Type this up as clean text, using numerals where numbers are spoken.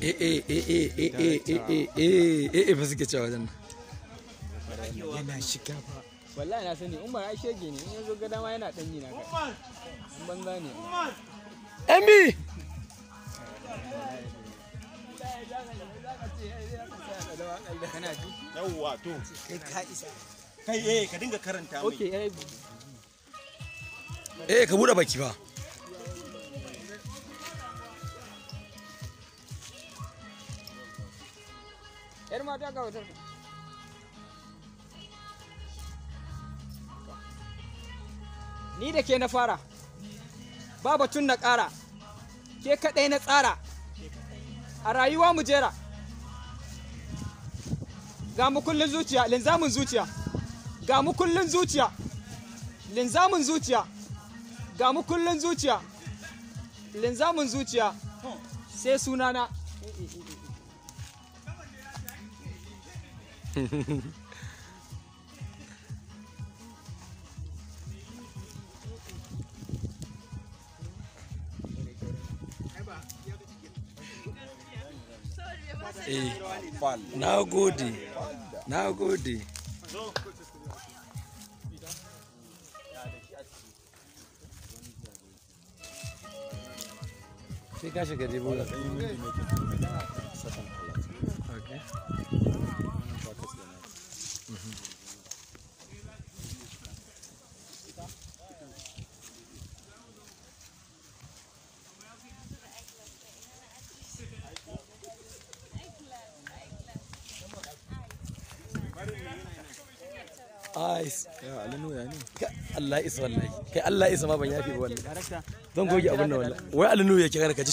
Eh eh eh eh eh eh eh eh eh eh fa suke cewa wajen nan. Yana shiga ba. Wallahi na sani Umar ai shege ne, in yazo ga dama yana danyi na kai. In banza ne. MB! Kana ji? Yawwa to. Kai ka isa. Kai eh ka dinga karanta mai. Okay, eh. Eh ka bude baki fa. Yar mata ga wutar. Ni da ke na fara. Ba batun na ƙara. Ke kaɗai na tsara. A rayuwa mu jera. Ga mu kullun zuciya, linzamin zuciya. Ga mu kullun zuciya. Linzamin zuciya. Ga mu kullun zuciya. Linzamin zuciya. Sai sunana. Eh. Na gode. Na gode. Sai ka shiga dai bola. Okay. Ice. Ya Alinu ya ne? Allah isa wallahi. Kai Allah isa ma ban yafi ba wallahi. Darakta. Zan goge abin nan wallahi. Wai Alinu ya kira ka ji.